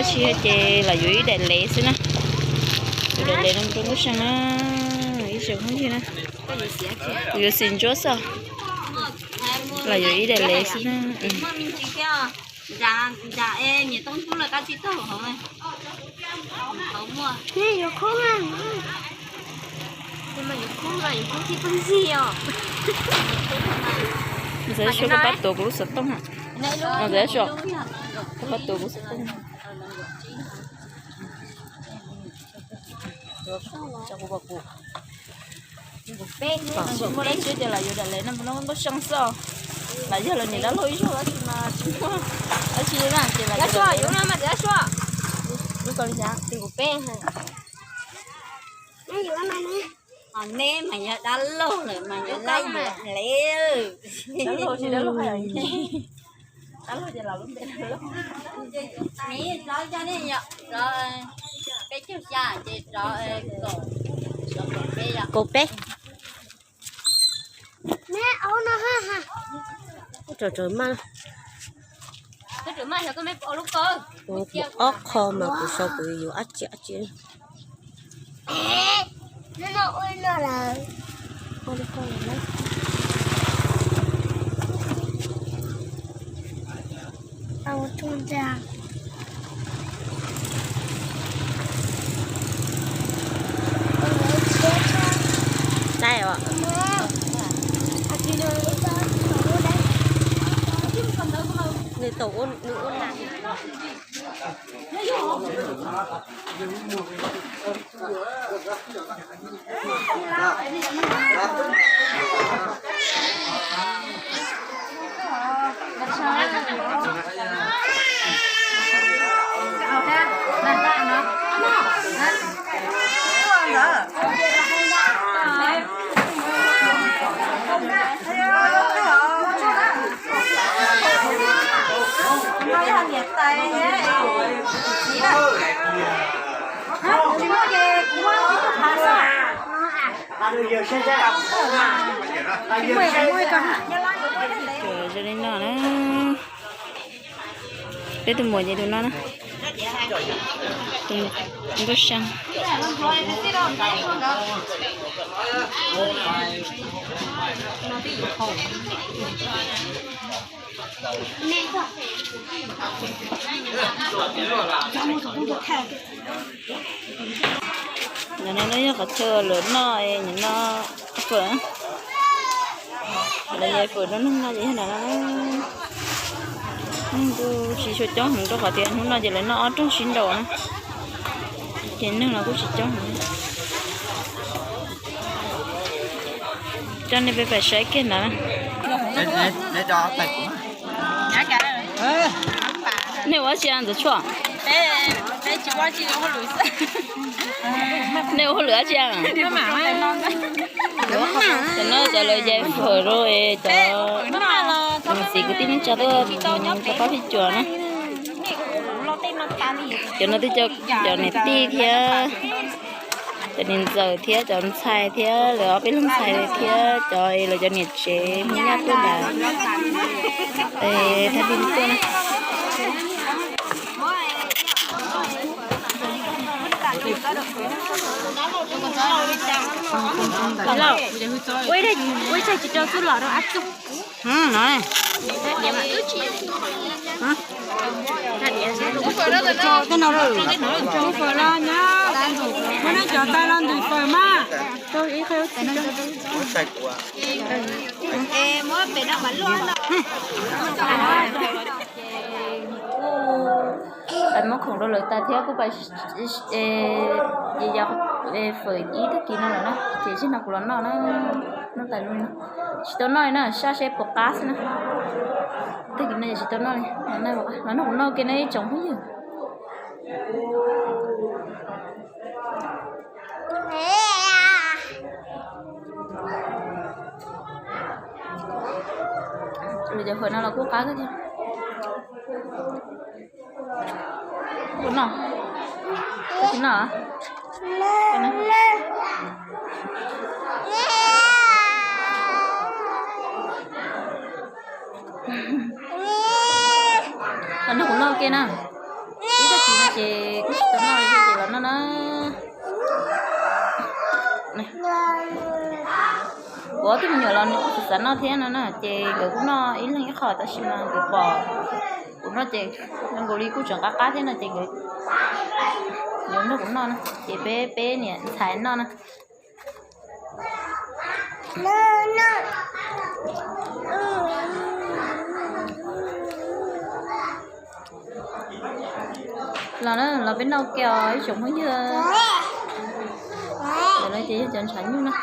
Tsis ces lam yuav ib daim lev xwb na. Tus daim lev no rau Nkauj Seej na, ib tsoom phooj ywg na. Kuv yuav xim ntsuab xwb, lam yuav ib daim lev xwb na. Ntxawm, koj pab tuav kuv lub xov tooj. Ntxawm, koj pab tuav kuv lub xov tooj. Muaj dab tsi ces lam yuav daim lev no, Nkauj Seej xwb. Lam yog lawv niam dab laug ib zaug dab tsi mas tsis muaj dab tsi na ces lam yuav daim lev no. Neb mas yog dab laug lawm mas yog dab laug, dab laug ces lub npe dab laug. Peb caug xya ces rov kaum peb. Rau rau mas, ob qho mas kuv sau kuv yuav dab tsi dab tsi. Nws tau ua, nws ua na. Zoo li no na. Peb tus muam ces tus no na. Tus muam Nkauj Seej. Ntawm no yog qhov chaw lawv noj, noj fawm. Lawv yai fawm rau neeg noj ces yog ntawm no. Neeg kuj tsis tshua coob heev rau qhov tias hnub no ces lawv noj ob rooj sib nraus na, ces neeg los kuj tsis coob heev. Coj nej peb pais saib kiag ntawd. Nej ua dab tsi Ntxawm Tshuaj? Nej ua hauj lwm dab tsi? Tam no cov lawv yai fawm rau cov niam txiv kwv tij neej tsa tuaj rau pab phij cuam na. Cov no twb cov niam tij thiab, cov niam ntxawm thiab cov ntxhais thiab lawv ob peb leeg ntxhais thiab cov lawv cov niam tsev Hmoob Nyab tuaj ntawd, thab pib tuaj na. Ua ib tsaig tsis rau xub los rau ab tug. Muab cov tais los ntws fawm mas. Pais muab khoom rau lawv tas thiab kuj pais ya fawm ib tag kis no lawm na, ces tsis no kuv los noj na, noj tas li no. Tsis tau noj li na, sab seb puas qab xwb na. Tag kis no ces tsis tau noj li, los noj kuv noj ke na ib tsoom phooj ywg. Lawv cov fawm no los kuj qab kawg thiab. Kuv noj, kuv noj. Los nrog kuv noj ke na. Ib tag Ces kuj tsis tau noj li thiab ces los noj na. Kuv ob tug me nyuam los nws kuj xav xav noj thiab no na, ces nkawd kuj noj ib leeg ib qho tab sis mas nkawd pom kuv noj ces zoo nkaus li kuj tseem qab qab thiab no ces nkawd yuav nrog kuv noj na, ces peb peb niam ntxhais noj na. Los na, los peb noj ua ke os ib tsoom phooj ywg. Cov no ces yog cov ntshav nyuj na.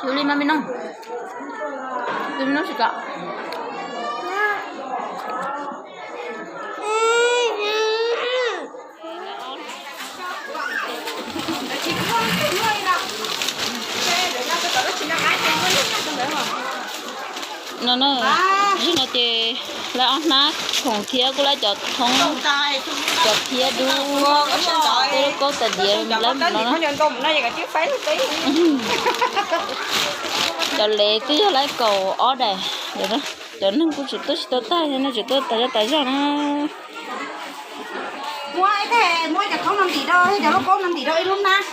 Xyov li mas me noog, tus me noog tsis kom. No na, zim no ces lawv ob hnab khoom thiab kuj lawv cov thoob, cov phiab dub, tej lub kaub tais diav lawv mus no na. Cov lev twb yog lawv kaum ob daim, cov neeg kuj tseem tuaj tsis tau tag thiab no, tseem tuaj tas zog tas zog na. Muab cov thoob no ntim rau, cov lub kaub no ntim rau ib lub hnab.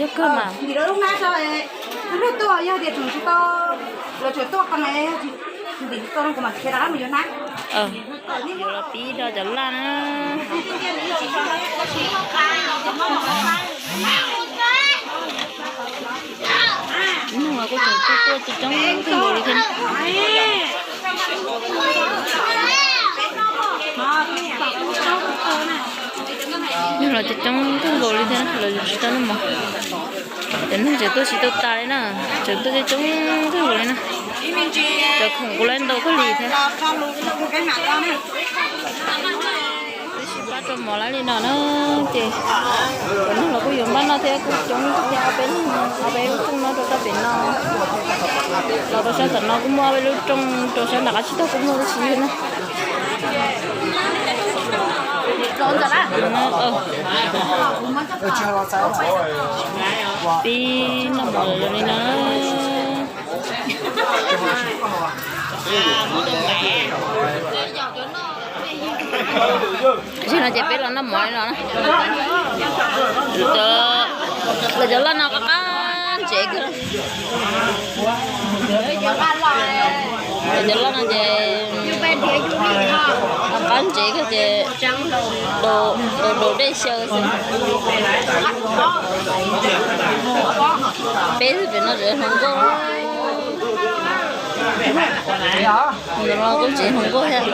Yog kawg mas. Ntim rau ib lub hnab, lub tuaj yog tias tseem tsis tau, lawv tseem tuaj qee, ntim tau no kuv mam khiav rov qab mus yuav hnab. Yuav los pib do cov laj na. Ib hnub los kuj tseem tuaj tuaj coob coob kawg nkaus li thiab. Hnub los coob coob kawg nkaus li thiab, lawv tsis tau noj mov. Cov neeg tseem tuaj tsis tau tas li na, tseem tuaj coob coob kawg nkaus li na. Cov khoom kuj lawv ntau kawg li thiab. Twb sib pab rau mov lawv li no na, ces cov neeg los kuj yuav npaj noj thiab kuj coob thiab, ob peb lub, ob peb lub rooj noj rau sab pem no. Los rau sab tom no kuj muaj ob peb lub rooj, rau sab nram qab tsib taug kuj muaj tab sis yog na. Pib noj mov li no. Zaum no ces peb los noj mov li no na. Lawv cov laj no qab qab ntsev kawg. Lawv cov laj no ces qab ntsev kawg ces daus daus dej xyaw xwb. Peb xwb pem no tseem hluas nkauj. Ntawm no kuj tseem hluas nkauj thiab.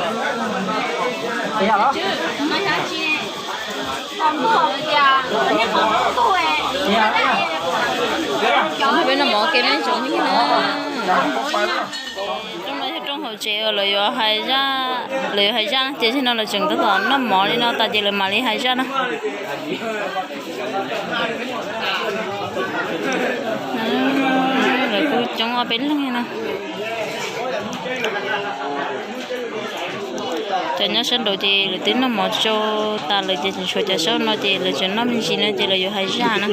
Peb noj mov ke nej tsoom phooj ywg na. Rooj no yog rooj hauv tsev uas lawv yuav hais zaj, lawv yuav hais zaj na, ces zaum no lawv tseem tab tom noj mov li no tas ces lawv mam li hais zaj na. Lawv kuj coob ob peb leeg na. Cov nyob sab nraud ces lawv twb noj mov tsau tas lawm ces tseem tshuav cov saub no ces lawv tseem noj me ntsis no ces lawv yuav hais zaj na.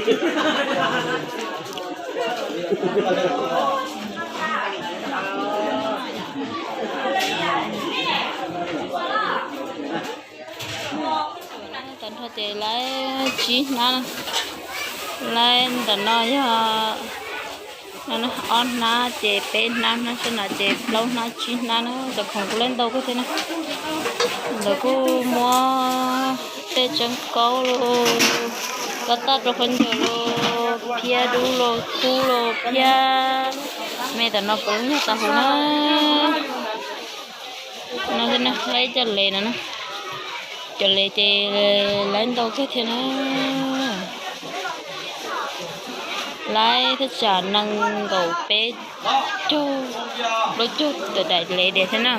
Tag nrho ces lawv tsib hnab, lawv ntawm no yog ob hnab ces peb hnab, hnab sab no ces plaub hnab tsib hnab na, cov khoom kuj lawv ntau kawg thiab na. Ntawd kuj muab tej tseeb kaub los, kab taj rau khaub ncaws los, phiab dub los, kub los, phiab me tam no puav leej yog tas huv na. No thiab na, lawv cov lev no na, cov lev ces lawv ntau kawg thiab na. Lawv thaj tsam nees nkaum peb caug plaub caug tawm daim lev thiab na.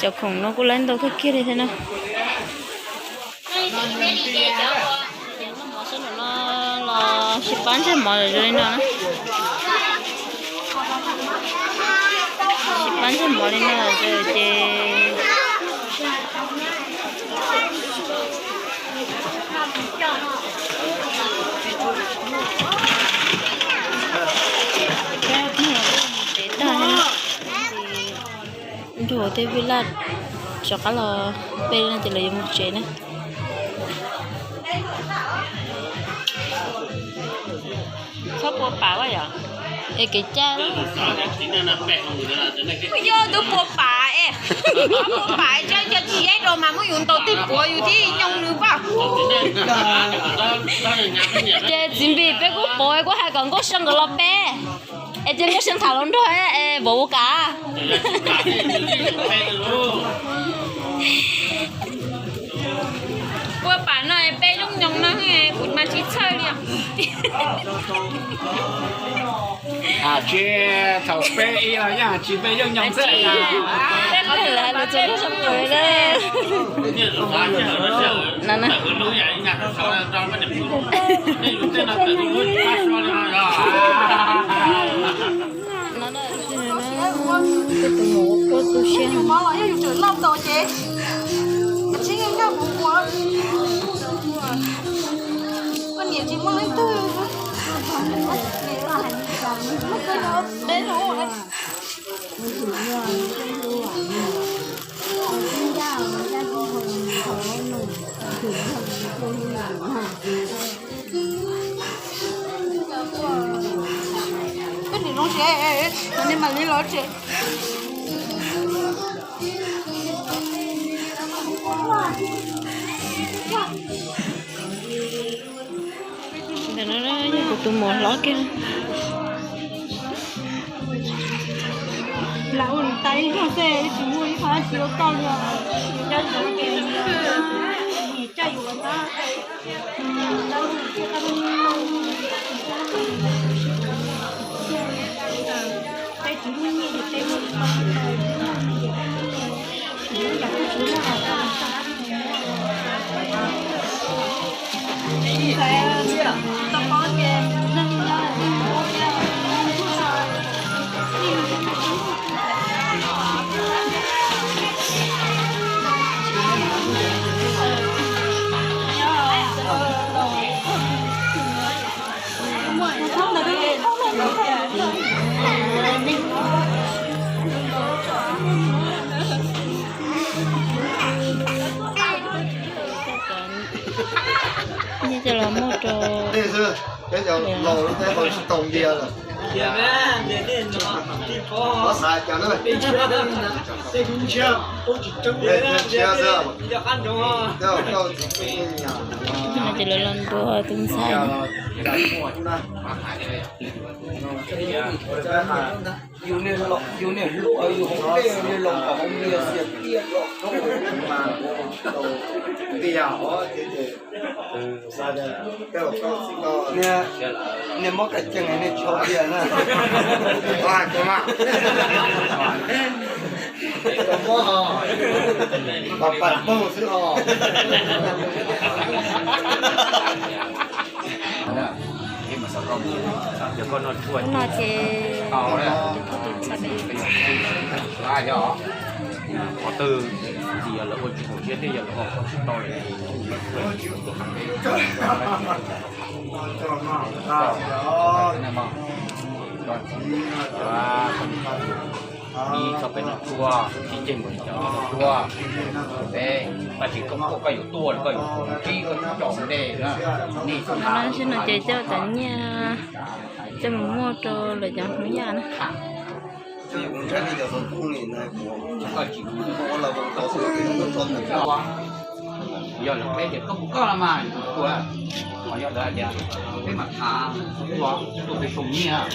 Cov khoom no kuj lawv ntau kawg kiag li thiab na. Sib pab ntsaj mov zoo li no na. Sib pab Mov li no ces tsev tag, nrog tej vij laj rov qab los peb no ces lawv yuav mus tsev na. Txhob pua pas yom. Es kev cai, yog twb pua pas es, txhob pua pas, tsis yeeb rau mas muab yus ntaus tej puav yus thiaj nyoog nws paj. Ces txiv npis peb kuj pov kuj hais kom Nkauj Seb nkawd los peb, es cia Nkauj Seb tham los nrog es vauv ua kam. Pua pas no peb yeej nyoog no, kuv mas tsis txhawj li os. Tsis thaum peb ib los yeej tsis, peb yeej nyoog xwb. Tus mos ua tu siab. Yus mov los yog yus tseem loj ntaus ces tsis nkag puv puav. Koj niam tsis muaj leej twg. Koj niam zoo tsev, nej mam li los tsev. Ntawm no yog kuv tus muam hlob kiag. Lam ua nws tas ib zaug xwb tsis muaj ib qho dab tsi ua koj li os. Coj yus los tab. Peb tsis muaj nyiaj ces peb muab tau, tsis muaj nyiaj ces peb muab tau. Nyiaj coj los muag rau. Peb cov laus tej hau tsis tau ntiag lawm. Ces lawv los ntuas tus ntxhais. Yus niag hluas, yus hauv pliaj, yus niag laus kom hauv ntiag xiam tiag los ntiag os. Niag mob kav cees niag tsis hau ntiag na. Mob ho, pam pam moog xwb ho. Hnub no ces qhov twg ntxim yog lawv ua tsis haum siab thiab yog lawv ua tsis tau lawm. Ib txog peb no tuaj, ib ceg mus cov no tuaj, peb tab sis koj, koj yuav tuaj koj yuav ntsib koj cov ntej na. Nim no ces coj cov nyiaj coj mus muag rau lawv cov Hmoob Yaj na. Yog lawv peb tias koj puas koj los mas, yog lawv hais tias peb mam tham, tuaj peb xyoo nyiaj.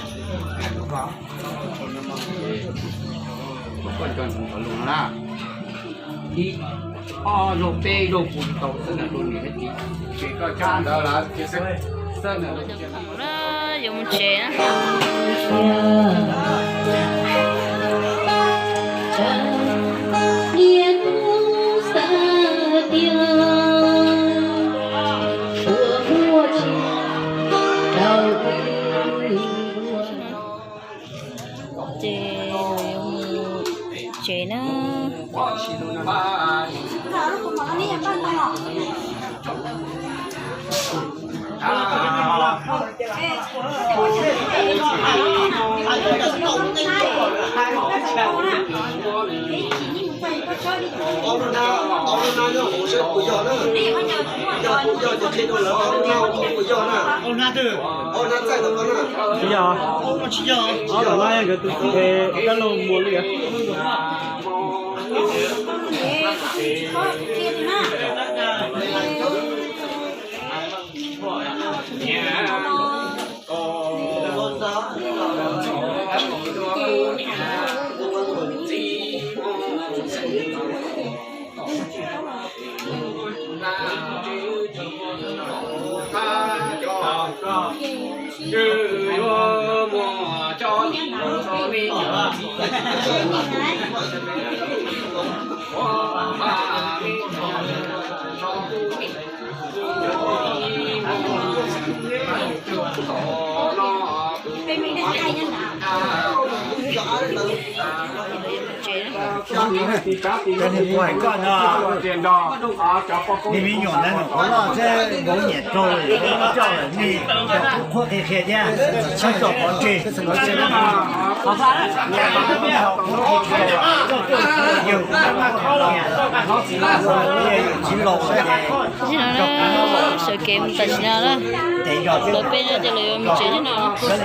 Koj nco ntsoov cov lus no na. Ib, ob zaug peb zaug kuv tau xwb na, rau niam thiab txiv, ces koj tshab ntawd lawm, xwb na. Yuav mus tsev. Ces yuav mus Tsis yog, ob tug no yog nkawd tus txiv es Kab Laug muag li. Cov niag pog hais koj no, niag me nyuam ntawd nyuam qhuav loj xwb, vauv nyiam raug lawm, coj lawm nej cov qhuab qhuab qhia qhia thiab, txhob tso pov tseg. Yawg txiv laus, sawv kev mus tam sim no na. Lawv peb no ces lawv yuav mus tsev li no. Txhob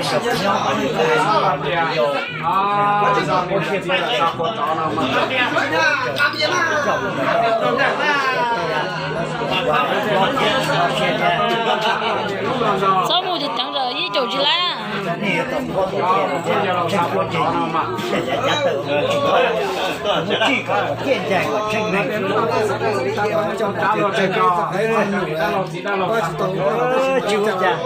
mus ces ceev lawm ib caum tsis lab. Tsis ua cas.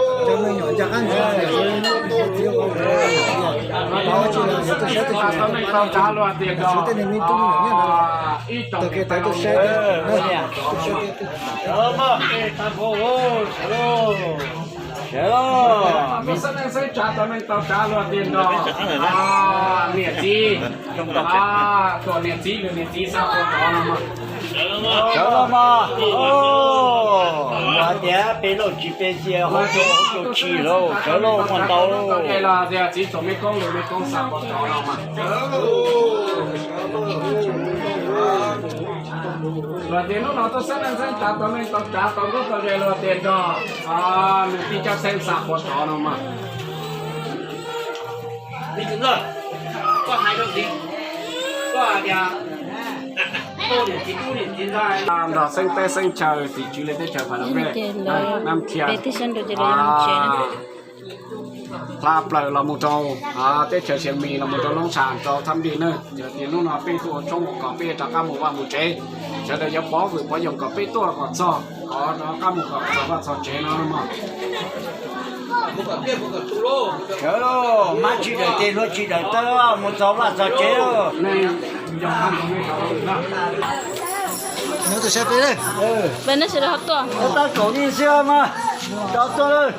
Tau kev tawv tuaj saib, tau kev tawv tuaj saib. Sawv los, xeeb neej xeeb tsav tau neej tau tsav luag tiag nrog niam txiv, tuam niam txiv lwm niam txiv xa puas rov no mas. Sawv los mas, hais tias peb lauj tsis peb xiab hauv rau hauv rau tshis lauj, sawv lauj muaj ntau. Txiv tuam me koob lwm me koob xa puas rov no mas. Luag tias hnub no tuaj xeeb neej xeeb tsav tau neej tau tsav tau nkauj tau ze luag tias nrog nws tij Cab Xeeb xa puas rov no mas. Nrog xeeb teb xeeb chaw tim tswv li teb chaws Pha Lab Pej, Nab Khias, hla plaws los mus rau teb chaws Xeev Mis los mus rau Loob Tshas rau Thab Nplig na. Yog tias hnub no peb tuaj ua tshoob ua kos peb rov qab mus vaj mus tsev, sawv daws yuav pov vwm pov yoos kom peb tuaj kom txog, kom rov qab mus kom txog vaj txog tsev no mog. Sawv lauj, mab tsis daws tes hluas tsis daws taw, mus txog vaj txog tsev. Peb neb sawv daws ho tuaj. Tab kaum ni xwb mas, rov tuaj lawm.